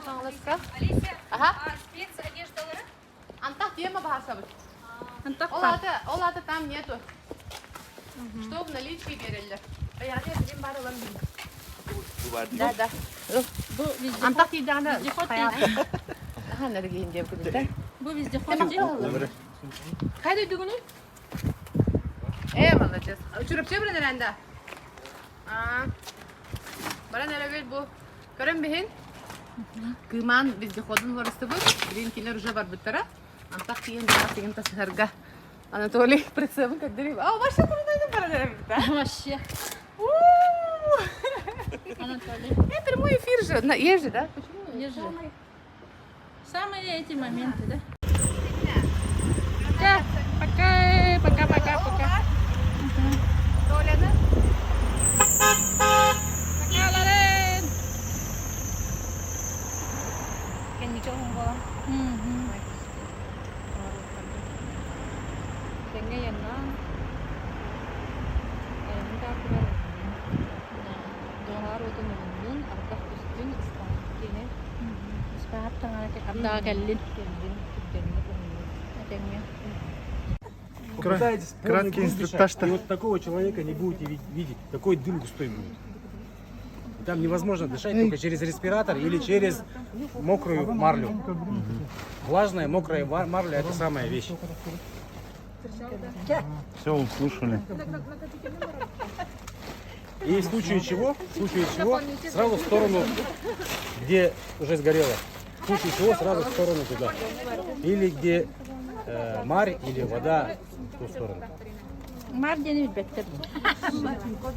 Хаҥаласка. Аха. Антах тема баһарсабыт. Антах Ол бар. аата, ол аата там нету. Что в наличии береллер. Баягы билим бар ылан билим. Да, да. Бу вездеход. Антах тиийдэҕинэ Вездеход хайа. дейді. Аха нэргиһин диэб күдүтэ. Бу вездеход дейді. Хайда өйдүгүнүй? Э, молодец. Чурапчы баран эрэнда. Аа. Баран эрэбил бу. Көрөн биһин. Кыымаан вездеходун уларыстыбыт. Билин кинилэр уже барбыттара. Антах тиийэн дьаҕас тигин тасыһарга. Анатолий прицебын көрдөрүү. А, вообще курдайдым баран эрэбит, да? Вообще. Анатолий. Э, прямой эфир же. На, есть же, да? Почему? Есть же. Самые эти моменты, да? Пока, пока, пока, пока, пока. Толяны. Пока, Лорен. Кэнники уһун буолан. Тэҥҥэ айаннаан, айанын таартыгар Дуолаар уотун уһуннун, ардах түстүн, ыспаһап киэнэ. Ыспаһап таҥара ардаҕа кэллин. Кэллин, түргэнник уһуннун. Этэҥҥэ. Попытаетесь полный Краткий дым инструктаж-то. дышать, И вот такого человека не будете видеть. Такой дым густой будет. И Там невозможно дышать только через респиратор или через мокрую марлю. Влажная, мокрая марля – это самая вещь. Все услышали. И в случае чего, в случае чего, сразу в сторону, где уже сгорело. В случае чего, сразу в сторону туда. Или где марь или вода в ту сторону. Мар диэни билбэттэр.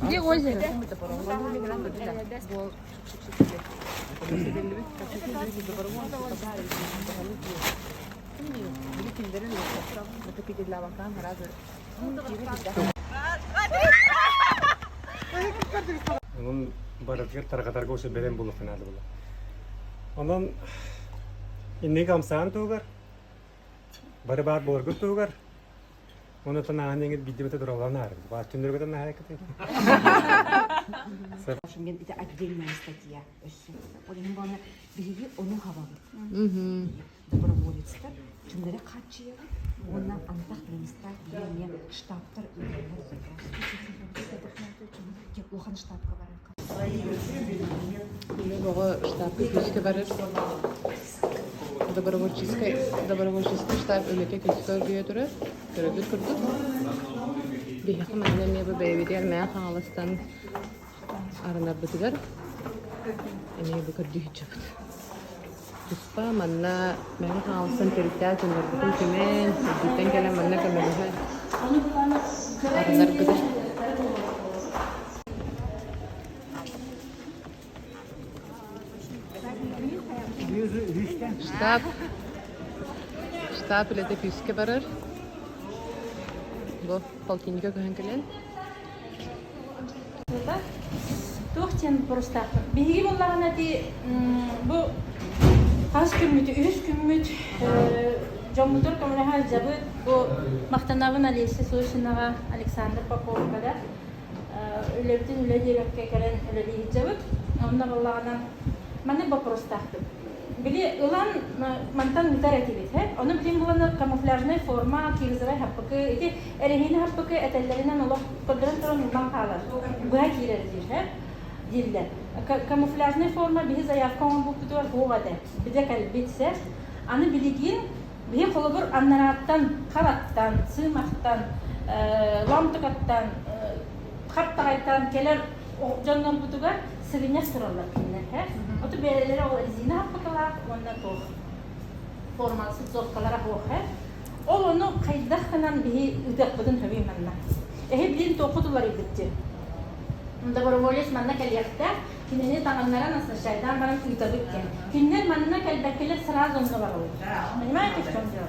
Где озеро? Онон барытыгар тарҕатарга усе бэлэм буолуохха наада буолла. Онон инники хамсаан туһугар, бары баар буоларгыт туһугар, онутан ааһан иҥит биирдэ тураллан аарбыт. Баар түннэргэтэн наһаа Мен ити отдельная статья өссө. Ол иһин буолна биһиги ону хабабыт. Доброволецтар кинилэри хааччыйабыт уонна антах министрат биир штабтар үлэлэр улахан штабка барар. Оҕо штабка күүскэ барар. Добровольческий, добровольческий штаб үлэтэ күүскэ оргуйа турар. Көрөбүт курдук. Биһиэхэ манна эмиэ бу бэйэбитигэр Мэҥэ Хаҥаластан арынарбытыгар эмиэ бу көрдүү сылдьабыт. Туспа манна Мэҥэ Хаҥаластан төрүттээх дьоннорбутун түмэн, үрдүттэн кэлэн манна көмөлөһөн арынарбытыгар. Штаб штаб үлэтэ күүскэ барар. Бу полтинника көһөн кэлэн. Туох диэн боппуруостаахпын. Биһиги буоллаҕына ити бу хас күммүт, үһүс күммүт дьоммутугар көмөлөһө сылдьабыт. Бу махтанабын Олеся Сосинаҕа, Александр Поповка да үлэбитин үлэ диэбэккэ кэлэн үлэлии сылдьабыт. Онно буоллаҕына маннык боппуруостаахпын. Били ылан мантан ыытар этибит, һэ? Ону билин булан камуфляжнай форма, кирзовай хаппыкы, ити эрэһиинэ хаппыкы этэллэринэн олох көрдөрөн туран ылан хаалар. Быһа киирэр диир, һэ? Дииллэр. Камуфляжнай форма биһи заявка оҥорбуппутугар суох этэ. Бидэ кэлбит, сэ. Аны билигин биһи холобур аннарааттан, хараттан, сыымахтан, ломтукаттан, хаптаҕайтан кэлэр дьоннорбутугар сыгынньах тураллар кинилэр һэ. Оту бэйэлэрэ ол резина хаппыкалаах уонна туох формалы спецовкалара суох һэ. Ол ону хайдах гынан биһи ыытыахпытын сөбүй манна. Эһи билин туоххут уларыйбыт дии. Доброволец манна кэлиэхтээх, кинини таҥыннаран оснащайдаан баран ыытабыт диэн. Кинилэр манна кэлбэккэлэр сразу онно бараллар. Понимаете, в чем дело?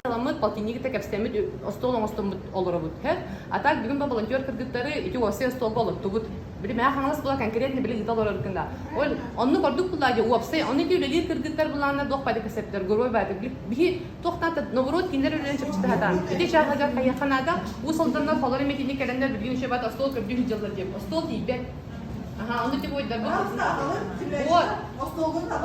Ламмыт полтинникта кэпсэммит остуол оҥостоммут олоробут. А так бүгүн бу волонтер кыргыттары ити уопсай остуолга олоттубут. Били мээ хаҥалас була конкретно били ыыта олорор гына. Ол оннук ордук булла дии уопсай ону ити үлэлиир кыргыттар булаанна туох баайда кэсэптэр герой баайда биһи туохтаата наоборот кинилэр үлэлэрин чэпчэтэ Ити чааһыгар хайыахха наада Уус Алданнар холор эмитини кэлэннэр билигин еще бат остуол көрдүү сылдьаллар диэн. Остуол тиийбэт. Аха, ону тип ойдарбыт. Вот.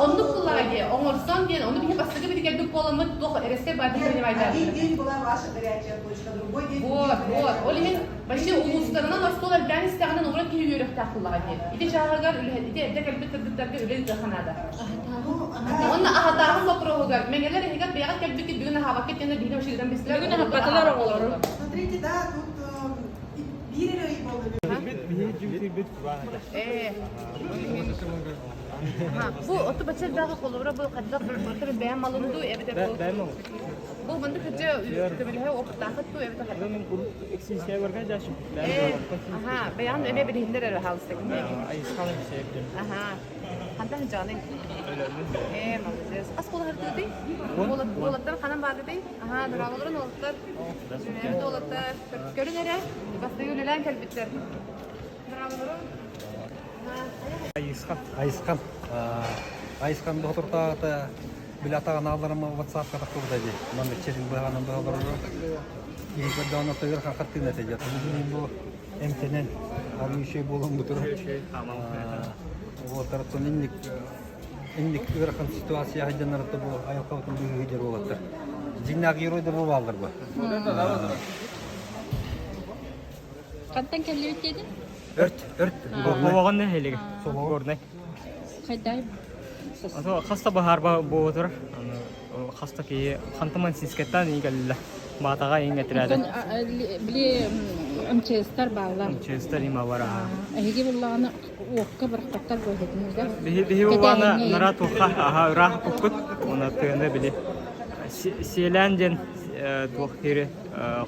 Оннук кыллара дии, оҥорсон диэн, ону биһи бастакы битигэрбит буоламмыт туох эрэстэй баатын принимайдар. Один день была ваша горячая точка, другой день Вот, вот. Ол иһин вообще улуустарынан остуол элбээн истэҕинэ ура киһи үөрөхтээх кыллаҕа дии. Ити чааһыгар үлэһит, ити эрдэ кэлбит кыргыттарга үлэ ыытыахха наада. Уонна аһатааһын боппуруоһугар мэҥэлэр иһигэр бэйэҕит кэлбиккит бүгүн аһаабаккыт диэн биһиги вообще ыытан бистилэр. Бүгүн аһаппатылар оҕолору. Смотрите, да, тут биир эрэ ый буолла. Ээ. Бу оту баччардағы холобура бу хайдах бу бэйэм малым дуу эбэтэр бу бу маннык кырдьа көмөлөһө опыттаахыт дуу эбэтэр хайдах Ээ, аха, бэйэҕин эмиэ билиһиннэр эрэ хаалыста Аха. Хантан дьаный? Ээ, молодец. Ас буолаһырдыгытый? Уолаттар ханан бааргытый? Аха, дорооболорун уолаттар. Үлэлээбит уолаттар. Көрүн эрэ, бастакы үлэлээн кэлбиттэр. Дорооболорун. Айысхан. Айысхан. Айысхан доҕотуртааҕыта били атаҕын аалларыма WhatsApp-ка тахсыбыта дии. Маннык чэрин быһаҕынан быһаллар киһи көрдөҕүнэ тыгыр хахаттыын этэ дии. Бу эмтэнэн арыы үчүгэй буолан бутура. Уолаттартан инник инник ыарахан ситуация сылдьаннарыта бу айылҕабытын быыһыы дьэр уолаттар. Дьиҥнээх геройдар буолаллар бу. Хантан кэллибит диэтин? Өрт, өрт. Болоҕон нэһилиэгэ. Горнай. Хайдай. Хаста баһаарба буотур. Хаста киһи хантаман сискеттан ии кэллэ. Баатаҕа иҥ этирээдэ. Били МЧСтар бааллар. МЧСтар има бар аха. Эһиги буллаҕына уокка бырахпаттар буолбутунугар. Биһи биһи улаана нара туха аха ыраах куккут. Уна тыаны били сиэлээн диэн туох кири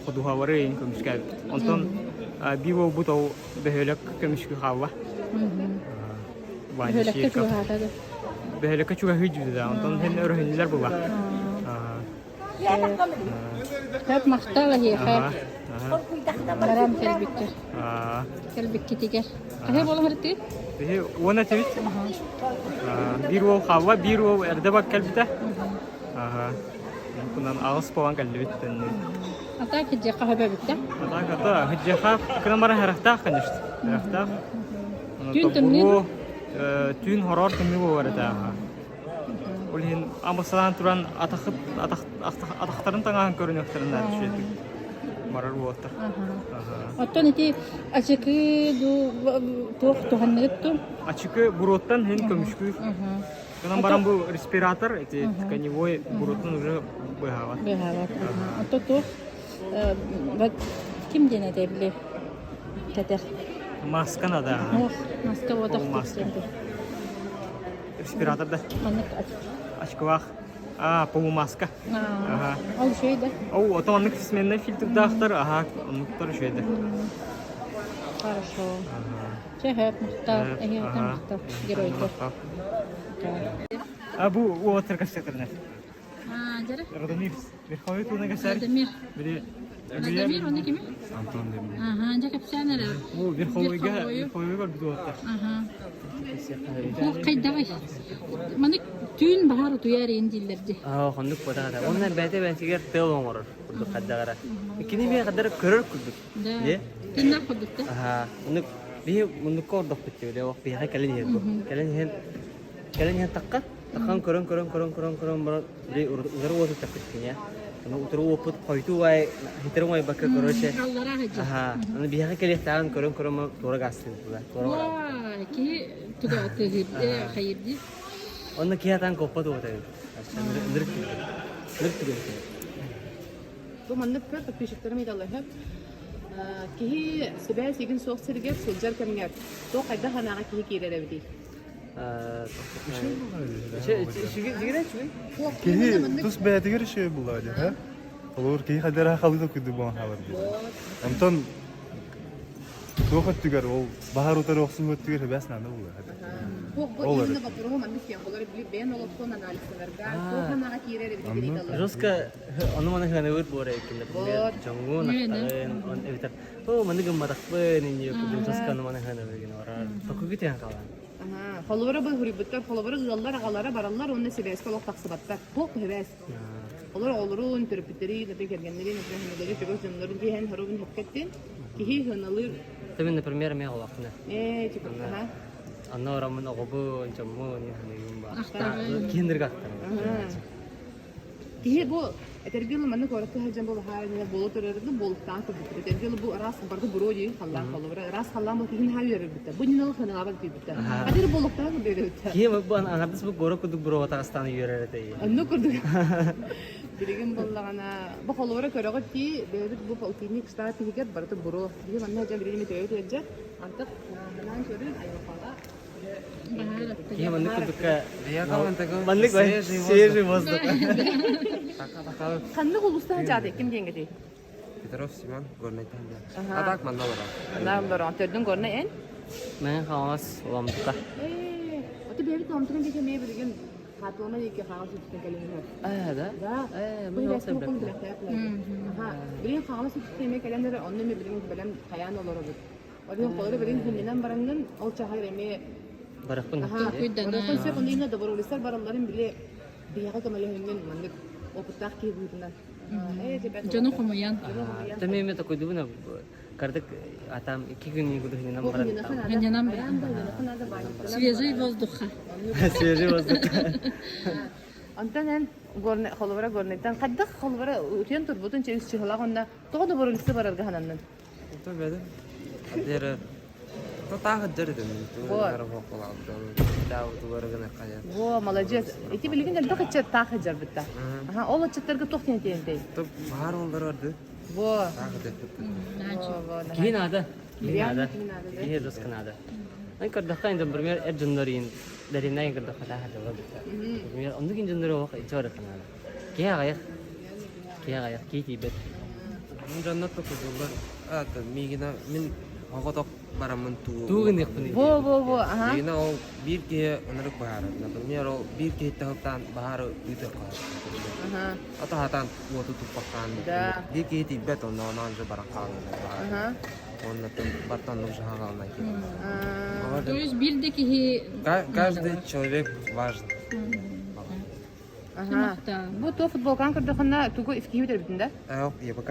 ходуһалары иин көмүскээбит. Онтон биир уолбут ол бөһүөлэк көмүскүү хаалла. Бөһүөлэккэ чугаһаата да. Бөһүөлэккэ чугаһыы дьүдэ онтон һин өрөһүннүлэр була. Көп махтал эһиэхэ. Баран кэлбиккэр. Кэлбиккитигэр. Хаһы буола сырыттыгыт? Биһи уон этибит. Биир уол хаалла, биир уол эрдэ бар кэлбитэ. Кунан аҕыс буолан кэллибит. Ата кыдьыха хөбөбүттэ. Ата ата кыдьыха кынан бара харахтаах, конечно. Харахтаах. Түүн тымныы. Түүн хороор тымныы буолар этэ. Ол иһин амысалаан туран атахыт атахтарын таҥаһын көрүнүөхтэрин наада үчүгэйдик барар буолаттар. Оттон ити ачыкы ду туох туһанныгыт ту? Ачыкы буруоттан хин көмүскүүр. Гынан баран бу респиратор эти тканевой буруоттан уже быһаабат. Быһаабат. Ото туох ким диэн этэ били кэтэр? Маска надо. Маска вот Маска. Респиратор да. Маннык Очколаах. А, полумаска. Ага. Ол үчүгэй да? Ол ото оннук сменный фильтрдаахтар, ага, оннуктар үчүгэй да. Хорошо. Чэ, хөп, махтал, эһиэхэ махтал, геройдар. А бу уотер кассетерне. А, дьэрэ? Радомир, Верховый туна кассер. Радомир. Били Радомир, оны кими? Антон Демин. Ага, дьэ кэпсээн эрэ. Бу Верховойга, Верховойга көрбүт уоттар. Ага. Ол хайдаҕый? Маны түүн баһаар утуйар иин дииллэр дии. Аа, хоннук буотаҕа. Уонна бэйэтэ бэйэтигэр тыал оҥорор курдук хайдаҕара. Кини эмиэ хадара көрөр курдук. Да. Дии? Тыыннаах курдук да. Аһаа, оннук биһи муннукка ордохпут диэбит, олох биһиэхэ кэлин иһэр бу. Кэлин иһэн кэлин иһэн тахха, таххан көрөн көрөн көрөн көрөн көрөн баран били утары уоту тахпыт киниэ. Аны утары уоппут хойутуу баай хитэрин уайбакка короче. Аллараа сылдьар. Аһаа, аны биһиэхэ кэлиэхтээҕин көрөн көрөн туора гаастыыр була. Туора барар. Вай, киһи туга тыһыыр, хайыр дии. Онно киһи атаан коппат уота эбит. Ынырык түгэн. Ынырык түгэн. Бу маннык көр подписчиктарым ыйыталлар Киһи сибээс игин суох сиригэр сылдьар кэмҥэр туох хайдах санааҕа киһи киирэр эбитий? Киһи тус бэйэтигэр үчүгэй буллаҕа дии, ха? Холобур, киһи хайдара халыыта курдук буолан хаалар дии. Онтон туох өттүгэр ол баһар утары охсуһуу өттүгэр эбээс наада буолуо. Туох бу именно вопроһу маннык киэн холор били бэйэн олохтон анализтанарга туох санааҕа киирэр эбит диэн ыйыталлар. Жестко ону маны ханабыт буора эбиккин, например, дьоҥҥун ахтаҕын, он эбитэр оо маны гымматахпын инньэ курдук жестко ону маны ханабыгын барар токугу тиһэн хаалан. Холобура бу хуруйбуттар, холобура ыаллар аҕалара бараллар уонна сибээскэ олох тахсыбаттар. Туох сибээс? Олор оҕолорун, төрөппүттэрин, атын кэргэннэрин, атын чугас дьоннорун тиһэн хоробун хөпкөттүн киһи хыналыыр. Ты, например, эмиэ олохпуна. Ээ, типа, ага. Онно ороммун оҕобун, дьоммун саныыбын ба. Киһин ыргаттарым. Киһи бу этэргэ дылы манна куоракка сылдьан бу баһаар буола турарыгы буолуктаан көрбүттэр. Этэргэ дылы бу ыраас барыта буруо дии халлаан холобура ыраас халлаан бу киһини хаһан үөрэрбиттэр. Бу ньыналык санаабат киирбиттэр. Хатыр буолуктаан көрбүттэр. Киһи бу аҥардас бу куорат курдук буруоҕа таҕыстаан үөрэр этэ. Оннук курдук. Билигин буоллаҕына бу холобура көрөҕүт дии бэйэбит бу полтинник штат иһигэр барыта буруо. Биһи манна дьэ билигин төйө тиэрдьэ антах ханаан көрүн айылҕаҕа Киһи маннык курдукка маннык свежий воздух. Ханнык улуустаах дьааты ким диэҥҥитий? Петров Семен Горнайтан диэн. А так манна олорор. Манна олорор. Төрдүн Горнай эн? Мен хаҥас Ламтыка. Ээ, ото бэйэбит Ламтыкан диэки эмиэ билигин Хатылама диэки хаҥас өттүттэн кэлэн иһэр. Ээ да? Да. Ээ, Бу мин илээски ол буккун билэхтээх Билигин хаҥас өттүттэн эмиэ кэлэн эрэр, онно эмиэ билигин бэлэм хайаан олоробут. Ол холоро билигин хиннинэн бараҥҥын, ол чаһар эмиэ Барахпын Барахпын сөп, онно инна доброволецтар баралларын били биһиэхэ көмөлөһүҥҥүн маннык опыттаах киһи быһыытынан. Дьону хомуйан. Тэми эме такой кардык атам икки күн хиннинэн баран. Хиннинэн баран. Свежий воздуха. Свежий воздух. Онтон эн горный холобура горныйтан хайдах холобура утуйан турбутун чэ үс чыһылах онно тоҕо добровольцы барарга хананнын? Во, молодец. Ити билигин элбэх ыччат таах сылдьарбытта. Аха, ол ыччаттарга туох диэн этиэнтэй? Баар олорорду. Во. Киһи наада. Киһи наада. Киһи доска наада. Эн көрдөххө, например, эр дьоннор иин дариннаан көрдөххө таах сылдьаллар битта. Например, оннук ин дьоннор олох иччи барыахха наада. Киһи аҕыйах. Киһи аҕыйах, киһи тиийбэт. Дьоннор токурдуллар. Миигина мин оҕотох бараммын туу. Туу гыныахпын. Во во во аха. Миигина ол биир киһи ынырык баһаарар. Например, ол биир киһиттэн сылтаан баһаары ыытыахха. Аха. Ата хатаан уоту туппахтаан. Да. Биир киһи тиийбэт онно оноон же баран хаалан баһаар. Аха. Онно бартан уже хаалан То есть биир да киһи Каждый человек важен. Аха. Бу то футболканы көрдөххүнэ тугу искиһи бүтэрбитин да? Ээ, ЕПК.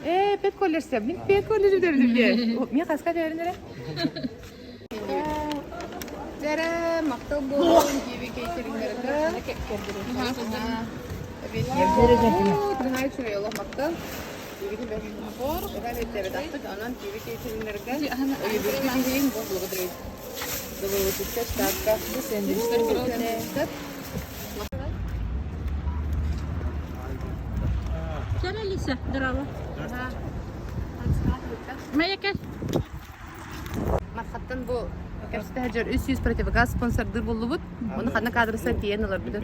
Ээ, пет колледжся. Мин пет колледж бүтэрбитим дии. Мин хаска төрүн эрэ? Дәрэ, мактал буолун киви кейтериңнерге. Наһаа үчүгэй олох мактал. Онон киви кейтериңнерге өйөбүлгүт бу благодарю. Добровольческая штатка. Сэндвичтер Кэл, Алиса, здорово. Майя, кэл. Мархаттан бу кэпсэтэ сылдьар 300 противогаз спонсордыыр буоллубут. Ону ханна кадрыса тиийэн ыларбыт.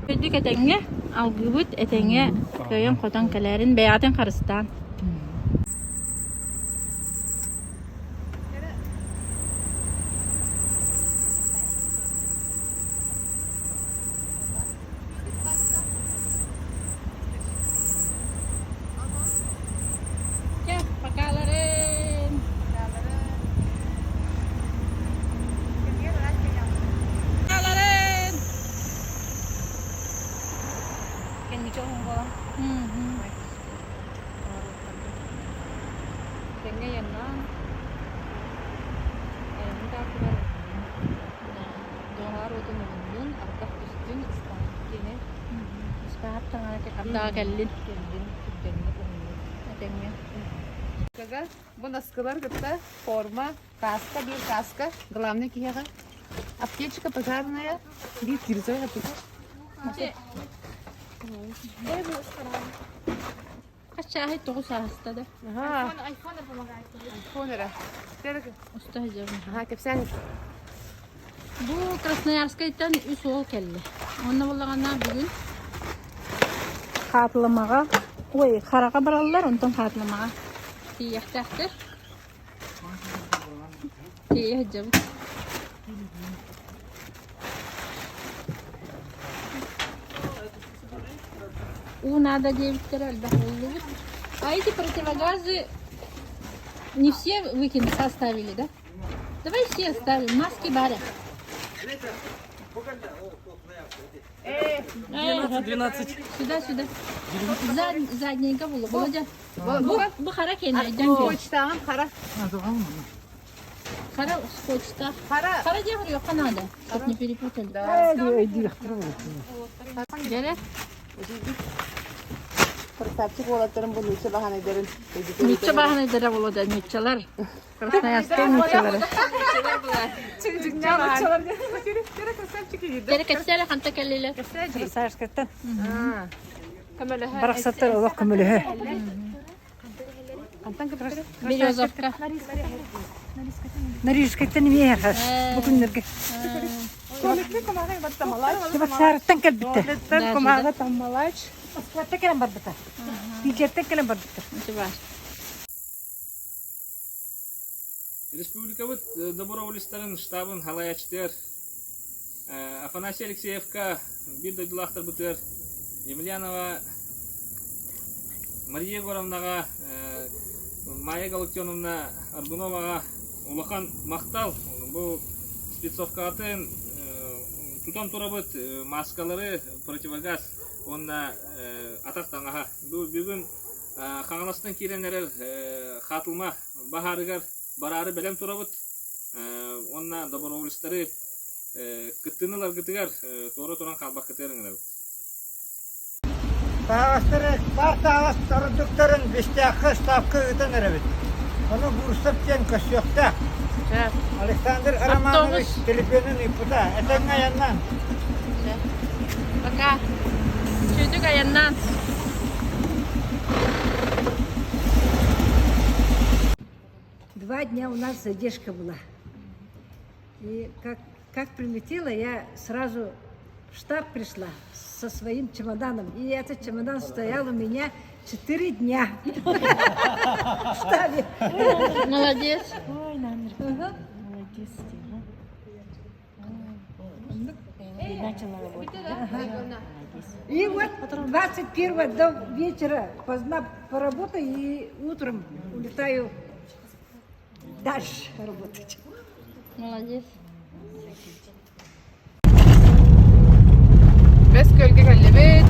Үрдүк этэҥҥэ, алгыыбыт этэҥҥэ кыайан-хотон кэлээрин бэйэҕитин харыстаан. Чэ, покаларын! Покаларын! Кэнники оһон буолан. Тэҥҥэ айаннаан, айанын таартыгар Доҕоор уотун уһуннун, ардах түстүн, ыстаһык киэнэ. Ыстаһап таҥара ардаҕа кэллин. Кэллин, түргэнник уһуннун. Этэҥҥэ. Кага, бу наскылар кытта форма, каска, биир каска, главный киһиэхэ. Аптечка пожарная, биир кирзовая аптечка. Хас чааһый тоҕус ааста да. Ага. Айфон эрэ. Уста сылдьабын. Аха, кэпсээн. Бу Красноярскайтан үс уол кэллэ. Онно буоллаҕына бүгүн Хаатыламаҕа, ой, Хараҕа бараллар, онтон Хаатыламаҕа тиийиэхтээхтэр. Тиийэ сылдьабыт. Уу надо диэбиттэрэ элбэх буллубут. А эти противогазы не все выкинули, оставили, да? Давай все оставим, маски баря. 12. Сюда, сюда. Зад, задненько было. Володя. Бу, бу хара кенә, Почтаҕын хара. Хара скотчтаах. Хара. Хара диэх үрүөххэ наада. Чтоб не перепутали. Дьэрэ. Красавчик уолаттарын бу нуучча баһанайдарын Нуучча баһанайдара буолуо нууччалар. Красноярскай нууччалары. Дьэрэ кэпсээлэ ханта кэллилэр? Красноярскайтан. Барахсаттар олох көмөлөһө. Березовка. Норильскайтан эмиэ бу күннэргэ. Чебоксарыттан кэлбиттэр. Кумааҕы таммалач. Москваттан кэлэн барбыта. Питертэн кэлэн барбыттар. Республикабыт доброволецтарын штабын халайааччытыгар Афанасий Алексеевка биир дойдулаахтарбытыгар Емельянова Мария Егоровнаҕа, Майя Галактионовна Аргуноваҕа улахан махтал. Бу спецовкаҕытын тутан турабыт мааскалары, противогаз уонна атах таҥаһа. Бу бүгүн Хаҥаластан киирэн эрэр хаатылма баһаарыгар бараары бэлэм турабыт уонна доброволецтары кыттыыны ыларгытыгар туора туран хаалбаккытыгар ыҥырабыт. Таһаҕастары баар таһаҕас ордуктарын Бестээххэ ставка ыытан эрэбит. Ону Бурсов диэн көрсүөхтээх. Александр Романович телефонун ыыппыта. Этэҥҥэ айаннаан. Пока. Чүдүк айаннаан. Два дня у нас задержка была. И как, как прилетела, я сразу в штаб пришла со своим чемоданом. И этот чемодан стоял у меня 4 дня в штабе. Молодец. Ой, Молодец ты, Ты начала работать, да? Молодец. И вот 21 до вечера поздно поработаю и утром улетаю дальше работать. Молодец. Бэс Күөлгэ кэллибит.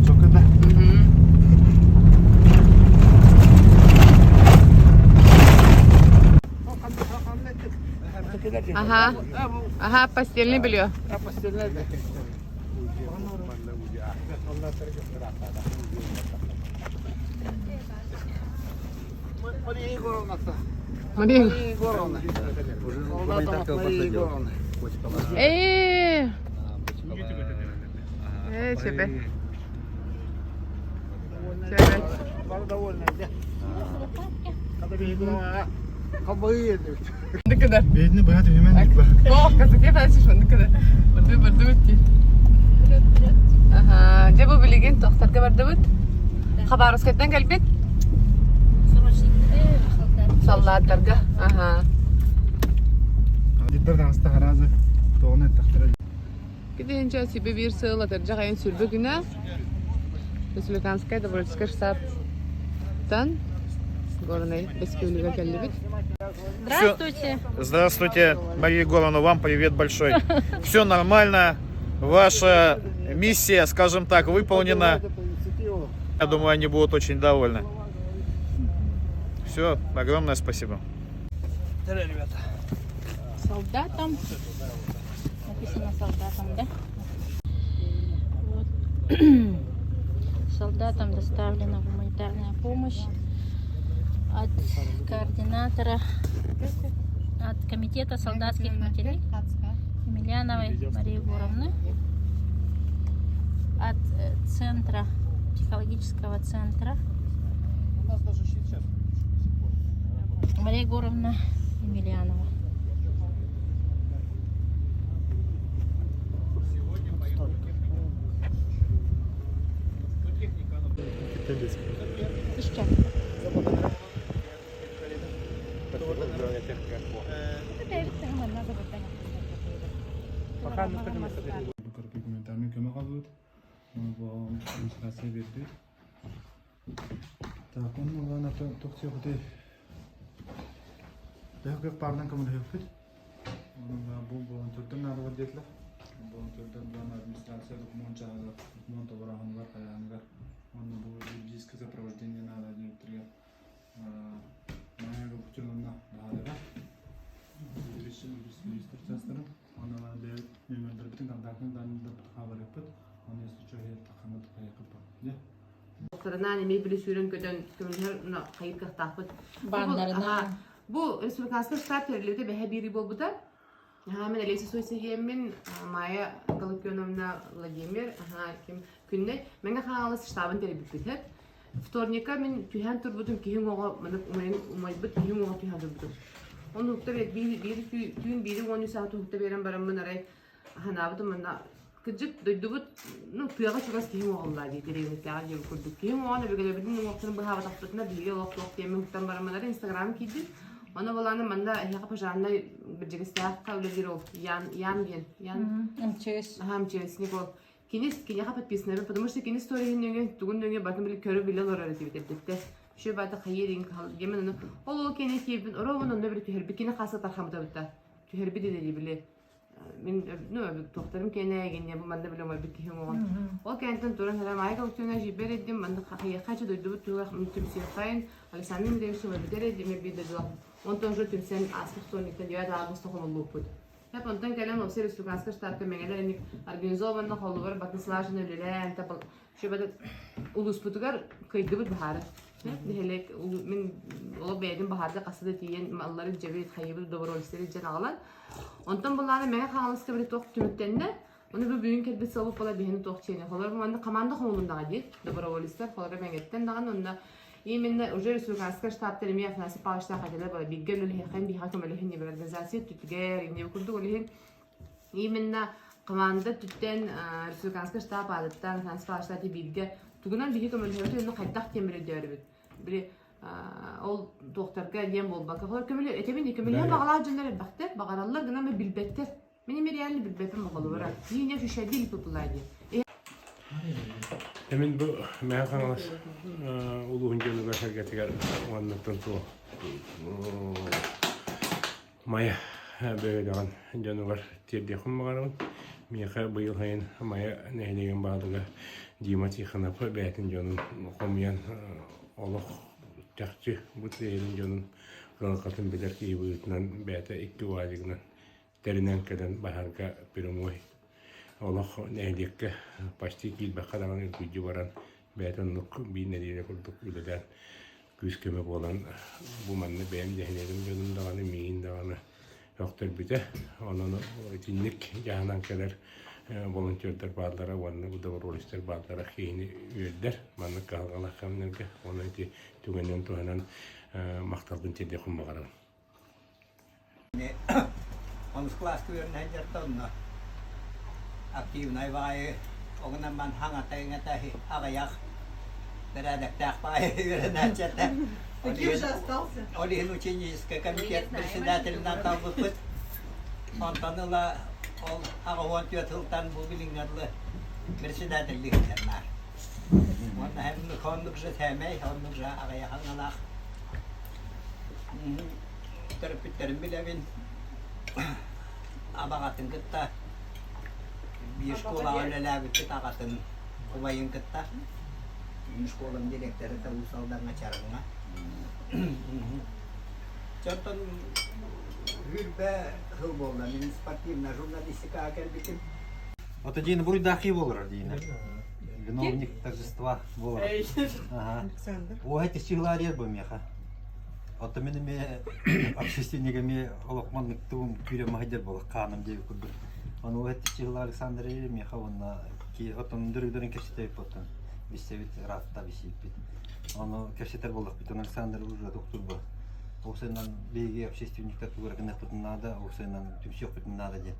Чокуда. Ага. Ага, постельный белье. Мария. Э, э, тебе. Тебе. Бэйэтини быһа түһүмэн О, казаке фасиш оннукада. Барды бардыбыт дии. Аха, дьэ бу билигин тохторго бардыбыт. Хабаровскайтан кэлбит. Саллааттарга. Аха. Диддар таҥаста хараазы тоҕуна эттэхтэрэ. Китинчэ сибе биир сыл атырдьах айын сүрбэ күнэ Республиканскай добровольческий штабтан Горнай Бэскүөлүгэр кэллибит. Здравствуйте. Здравствуйте, Мария Егоровна, вам привет большой. Все нормально, ваша миссия, скажем так, выполнена. Я думаю, они будут очень довольны. Все, огромное спасибо. Солдатам. Написано солдатам, да? Вот. Солдатам доставлена гуманитарная помощь от координатора от комитета солдатских матерей Емельяновой Марии Егоровны, от центра, психологического центра Мария Егоровна Емельянова. Еще. Гуманитарный көмө қалбыт. Бу иллюстрация берди. Так, он улана тохтиохты. Төһө кыах баарынан көмөлөһүөхпүт. Бу волонтердар наадалар диэтилэр. Волонтердар буолан администрация докумуон чааһыгар, докумуон толорооһунугар, хайааныгар уонна бу юридическое сопровождение наада диэбиттэригэр Майя Галактионовна баһаарыга юрист чаастарын уонна бэйэбит нүөмэрдэрбитин контактный данныйдарбытын хаалларыахпыт. Оны если что таххаммыт хайыахпыт. Тохтарынан эмиэ били сүүрэн көтөн көмөлөһөр хайыр кыахтаахпыт. Бааннарынан. Бу республиканскай штаб тэриллибитэ бэһэ биири буолбута. Аха, мен Олеся Суйсиһиэммин, Майя Галактионовна Владимир, аха, ким күннэй Мэҥэ Хаҥалас штабын тэрийбиппит. Вторникка мин түһээн турбутум киһи уҥуоҕа маннык умайбыт киһи уҥуоҕа түһээн турбутум. Оны уһукта биир биир түүн биири 13 саат уһукта биэрэн бараммын арай Санаабытым манна кырдьык дойдубут ну тыаҕа чугас киһи уҥуоҕуллаа дии дэриэбинэтээҕи диэбит курдук киһи уҥуоҕун өбүгэлэрбитин уҥуохтарын быһаабатахпытына биһиги олох туох диэммин уктан бараммын инстаграм киирдим Ону булааны манна эһиэхэ пожарнай бирдьигистээххэ үлэлиир ол Ян Ян диэн Ян МЧС Аха МЧСник ол кини киниэхэ подписанабын потому что кини сториһын нөҥүө тугун нөҥүө батын били көрө билэ олорор этибит эрдэттэ Үчүгэй баата хайыы диэн диэмэн ону ол ол кини киирбин оруобун онно били түһэрбит кини хааса тархаммыта түһэрбит идели били мин ну туохтарым киэнэ гинне бу манна билэ умайбыт киһи уҥуоҕун ол кэнниттэн туран эрэ Майя Галактионовна жибер эддим манна хайыахха дойдубут туһугар түмсүөххэйин Александр Андреевич умайбытар эддим биир дойдулаах онтон уже түмсэн ааспыт вторниктан 9 августа хомуллууппут Хеп онтон кэлэн вообще республиканскай штабка мэҥэлэр инник организованно холлубар батын слаженно үлэлээн табыл Шөбөтө улууспутугар кыйдыбыт баһаары. Нэһилиэк мин олох бэйэтин баһаарга хаста да тиийэн маллары дьэбит, хайыбыт добровольцтары дьэн аҕалан. Онтон буллаана Мэҥэ Хаҥаласка били туох түмүктэннэ. Ону бу бүгүн кэлбит сылбыт буола биһини туох чиэни. Холор манна команда хомулуннаҕа дии. Доброволецтар холоро Мэҥэттэн даҕаны онно именно уже республиканскай штабтар эмиэ Афанасий Павловичтаах этилэр буола бииргэ үлэлэһиэххин биһиэхэ көмөлөһүн диэн организация түтүгэр инньэ курдук ол иһин Именно команда өттүттэн республиканскай штаб аатыттан Афанасий Павлович бииргэ тугунан биһи көмөлөһөбүт уонна хайдах диэн өйдөөрүбүт. Били ол туохтарга диэн буолбакка холор көмөлө этэбин көмөлөһө баҕалаах дьоннор элбэхтэр баҕараллар гынан билбэттэр. Мин эми реально билбэппин баҕалыбара. Не ощущали популярнее. Эмин бу Мэҥэ Хаҥалас улууһун дьонугар сэргэтигэр уоннаттан туох Майа бөһүөлэгин дьонугар тиэрдиэхпин баҕарабын. Миэхэ быйыл сайын Майа нэһилиэгин баһылыга Дима Тихонов бэйэтин дьонун хомуйан олох чахчы бу тыа дьонун кыһалҕатын билэр киһи быһыытынан бэйэтэ икки уазигынан тэринэн кэлэн баһарга прямой олох нэһилиэккэ почти киирбэххэ даҕаны үргүдьү баран бэйэтэ оннук биир нэдиэлэ курдук үлэлээн күүс-көмө буолан бу манна бэйэм нэһилиэгим дьонум даҕаны миигин даҕаны өхтөрбүтэ. Онон итинник дьаһанан кэлэр волонтердар бааллара уонна доброволецтар бааллара киһини үөрдэр маннык кыһалҕалаах кэмнэргэ. Онон ити түгэнинэн туһанан махталбын тиэрдиэхпин баҕарабын. Онус кылааска үөрэнэ сылдьарта онно активнай баҕайы оҕунан ман хаҥата-иҥэтэ аҕыйах бэрээдэктээх баҕайы үөрэнээччи этэ. Таким же остался. Ол иһин ученический комитет председателинэн талбыппыт. Онтон ыла ол 84 сылтан бу билиҥҥэ дылы председателлиһиттэн баар. Уонна оннук же сэмэй, оннук же аҕыйах аҥалаах Төрөппүттэрин билэбин. Абаҕатын кытта биир школаҕа үлэлээбиппит аҕатын убайын кытта. Школам директора Уус Алдаҥҥа Чараҥҥа. Онтон сүүрбэ сыл буолла мин спортивнай журналистикаҕа кэлбитим. Ото диэн буруйдааххи буолар диина. Виновник торжества буолар. Александр. Ой, ты силария бу меха. Ото мин эми общественник эми олохмон ныктыбым күүрэ маһыдер буолар хааным диэби курдук. Ону эттичи Александр меха уонна ки отон дөрүгдөрүн кэпсэтэбит оттон бисебит ыраатта бисииппит. Ону кэпсэтэр буоллахпытын Александр уже доктор бу. Ол сайынан биһиги общественниктар тугу гыныахпытын наада, ол сайынан түмсүөхпүтүн наада диэн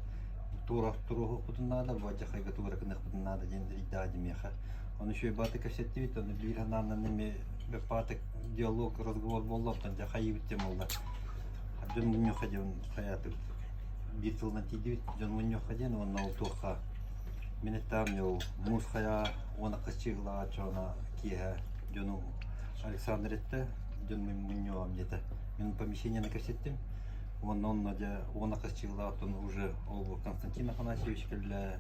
туруоһукпутун наада, бу алдьархайга тугу гыныахпытын наада диэн рейдаа миэхэ. Ону үчүгэй бааты кэпсэттибит, ону биир санаанан эми бэппаатык диалог, разговор буолла, оттон дьэ хайыыбыт диэн буолла. Дьон мунньуохха диэн хайаатыбыт. Биир тылынан тиийдибит, дьон мунньуохха диэн уонна ол туохха мин эттэҕим ол муус хайа уона кысчыылаҕа чоона киэһэ дьону Александр эттэ, дьон мунньуоҕум диэтэ. Мин помещениены кэпсэттим. Уонна онно дьэ уона хас чыыллаах оттон уже ол Константин Афанасьевич кэллэ,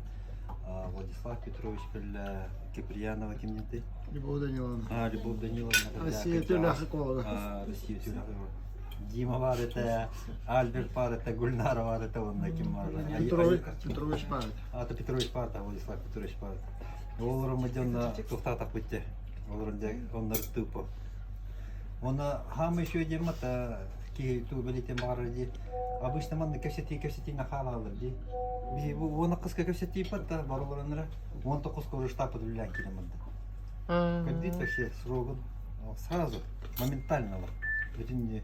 Владислав Петрович кэллэ, Киприянова кимнинтэй? Любовь Даниловна. А, Любовь Даниловна. Россия Тюляхы колога. Россия Тюляхы. Дима бар это, Альберт бар это, Гульнара бар это, онна ким бар. Петрович, Петрович бар. А, это Петрович бар, Владислав Петрович бар. Олорум дьонно тухтаатах битте. Олорун дьэ оннор тупо. Оны хам еще демата ки ту билитен баҕарар дии. Обычно манна кэпсэтии кэпсэтии нахаалаалар дии. Биһи бу уона кыска кэпсэтииппат да барыларыныра 19 уже штаб үлэлээн киирэн барда. Көрдүүт вообще срогун сразу моментально бүтүн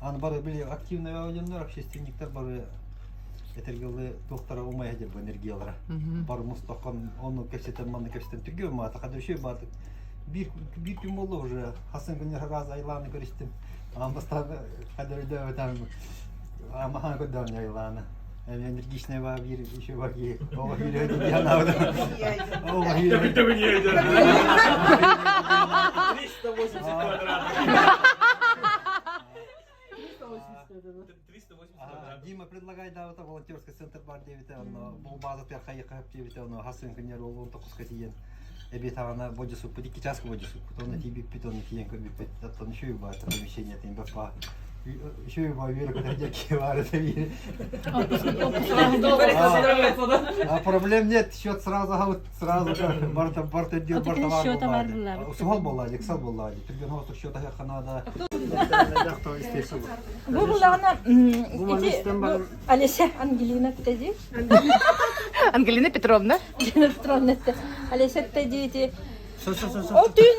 аны бары били активный дьоннор общественниктар бары этэргэлы туохтара умайа дьэ бу энергиялара бары мустахан ону кэпсэтэн манны кэпсэтэн түргүө маата хадыршүй бааты биир биир күн буолла уже хасын күннэр раз айлааны көрүстүм аан бастаан хадырыйда амахан көрдөөн айлааны энергичный ба биир еще ба ки оҕо киирэ диэн оҕо киирэ 380 квадратов. Дима предлагай да вот волонтерский центр бар диэбитэ онно бу база хайыха диэбитэ онно хасын күннэр ол он тоқуска тиийэн эбиэт аҕана бодьусуппут икки чааска бодьусуппут онно тиийбиппит онно тиийэн көрбүппүт оттон үчүгэй баар помещение баппа үчүгэй баар үөрэ көтөр дьэкки баар это А проблем нет, счет сразу сразу барта барта дел барта бар Суһал буолла, Алексал буолла, түргэн оҕотук счет аһыахха Бу булаҕына ити Олеся Ангелина Петади. Ангелина Петровна. Ангелина Петровна Олеся Петади ити Ол түүн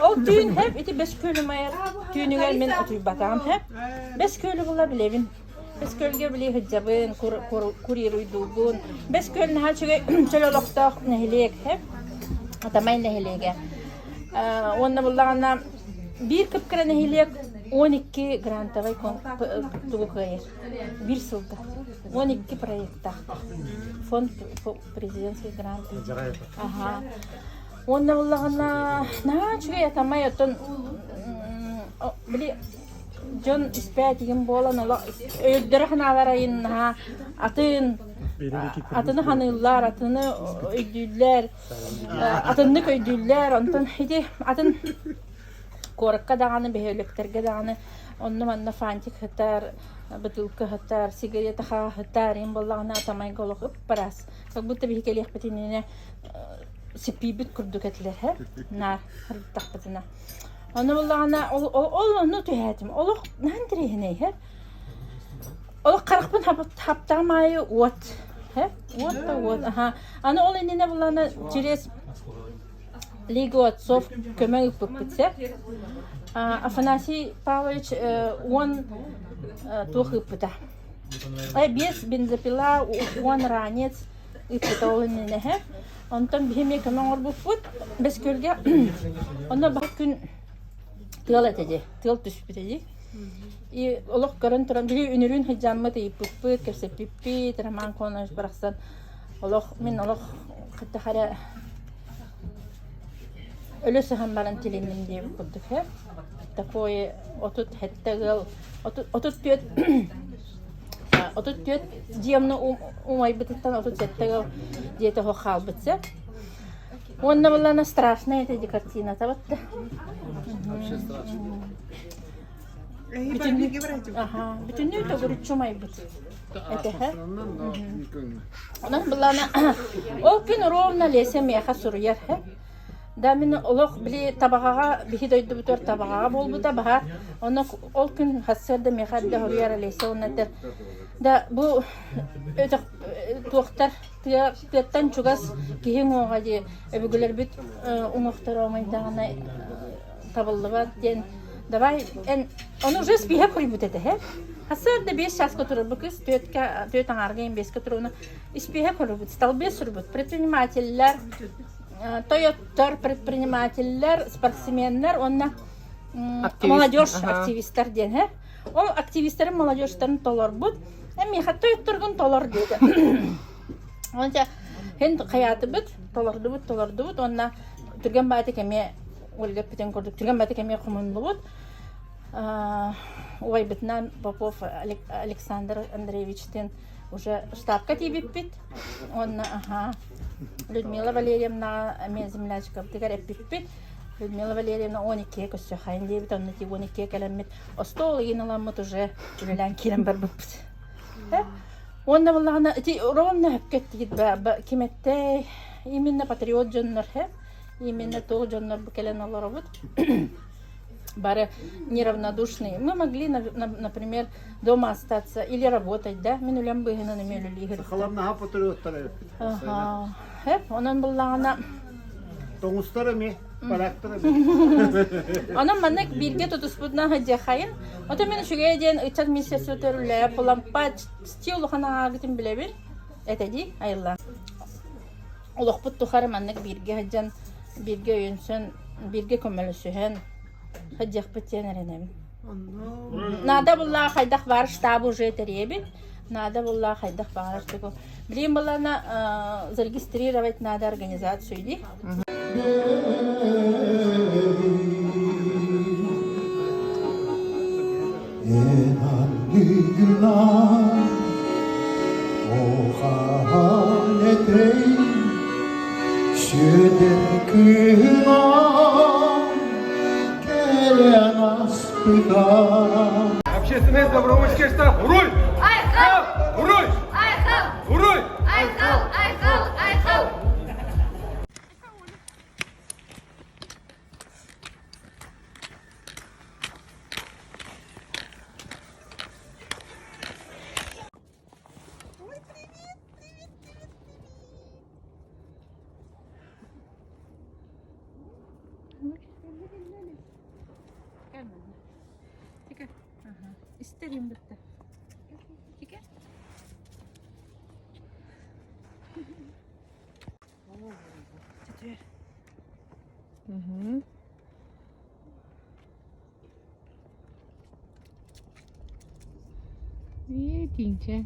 ол түүн хэп ити бэс күөлү майар түүнүгэр мин утуйбатаҕым хэп бэс күөлү була билэбин бэс күөлгэ били сылдьабын курируйдуубун бэс күөл наһаа үчүгэй чөл олохтоох нэһилиэк хэп Атамай нэһилиэгэ уонна буллаҕына биир кып-кыра нэһилиэк 12 грантовай тугу кыайар биир сылга 12 проектаах фонд президентский грант аха уонна буллаҕына наһаа үчүгэй атамай оттон били дьон испээтигин буолан олох өйдөрө санаалар айын наһаа атын атыны ханыыллар атыны өйдүүллэр Атыннык өйдүүллэр, онтон ити атын куоракка даҕаны, бөһүөлэктэргэ даҕаны онно-манна фантик сытар, бытыылка сытар, сигарета сытар, иһин буоллаҕына атамайга олох ып-ыраас. Как будто биһи кэлиэхпит иннинэ сиппийбит курдук этилэр һэ, наар сырыттахпытына. Ону буоллаҕына ол ол онно түһээтим. Олох наһаа интэриэһинэй һэ. Ол харахпын хаптаҕым аайы уот. Уот да уот. Аха. Аны ол иннинэ булана через Лигу отцов көмө ыыппыппыт сэ. Афанасий Павлович уон туох ыыппыта. Биэс бензопила, уон ранец ыыппыта ол иннинэ һэ. Онтон биһи эмиэ көмө оҥорбуппут. Бэскүөлгэ онно баһыт күн тыал этэ дии. Тыал түспүтэ дии. И олох көрөн туран биһи үнүрүүн сылдьаммыт ыйыппыппыт, кэпсэппиппит, Роман Конович барахсан олох мин олох хайдах эрэ өлө сыһан баран тилинним диэбит курдук һэ. Такой 37 ыал 34 34 дьиэмни умайбытыттан 37 ыал дьиэтэ оһох хаалбыт сэ. Уонна буллана страшная эти картината батта. Вообще страшно. Бүтүннүү төгүрүччү умайбыт этэ. Онон былаана ол күн ровно Леся миэхэ суруйар Да мин олох били Табаҕаҕа биһи дойдубутугар Табаҕаҕа буолбута баһаар. Онно ол күн сарсыарда миэхэ эрдэ суруйар Олеся уонна этэр да бу өтөх туохтар тыа тыаттан чугас киһи уҥуоҕа дии өбүгэлэрбит уҥуохтара умайдаҕына табыллыбат диэн давай эн ону уже спиһэ куруйбут этэ һэ сарсыарда биэс чааска турар бу кыыс түөрткэ түөрт аҥаарга иһин биэскэ туруна испиэһэ куруйбут столбец суруйбут предпринимателлэр тойоттор предпринимателлэр спортсменнар уонна молодежь активистар диэн һэ ол активистарын молодежьтарын толорбут эн миэхэ тойотторгун толор диэтэ онча һин хайаатыбыт толордубут толордубут уонна түргэн баатык эмиэ Ольга эппитин курдук түргэн баатык эмиэ хомуллубут. убайбытынан Попов Александр Андреевичтин уже штабка тиийбиппит. Уонна аха Людмила Валерьевнаҕа эмиэ землячкабытыгар эппиппит. Людмила Валерьевна 12-ге көрсүөххэйин диэбит, онно тиий 12-ге кэлэммит остуол ыйын ыламмыт уже үлэлээн киирэн барбыппыт. Уонна буоллаҕына ити ровно сөпкө эттигит ким эттэй именно патриот дьоннор именно туох дьоннор бу кэлэн олоробут бары неравнодушные. Мы могли, например, дома остаться или работать, да? Мин үлэм быыһынан эмиэ үлэлиир. Сахалар патриоттар эбиппит. Ага. Хэп, онон буллаҕына Тоҥустар эмиэ, поляктар эмиэ. Онон маннык бииргэ тутуспутунан сылдьыаххайын. Ото мин үчүгэй диэн ыччат министерствота үлэлээбит булампа стил улахан ааҕыытын билэбин. Этэ дии айыллан. Олохпут тухары маннык бииргэ сылдьан, бииргэ өйөнсөн, бииргэ көмөлөсүһэн сылдьыахпыт диэн эрэнэбин. Наада буллаа хайдах баар штабы уже тэрийэбит. Наада буллаа хайдах баҕарар тугу. Билигин буллаана зарегистрировать надо организацию дии. Общественный добровольческий штаб. Руй! Айхал! Руй! Айхал! Руй! Айхал! Айхал! Айхал! Ой, привет, привет, привет, привет. İsterim bitti. Тика. Теперь. Угу. Тиҥчэ.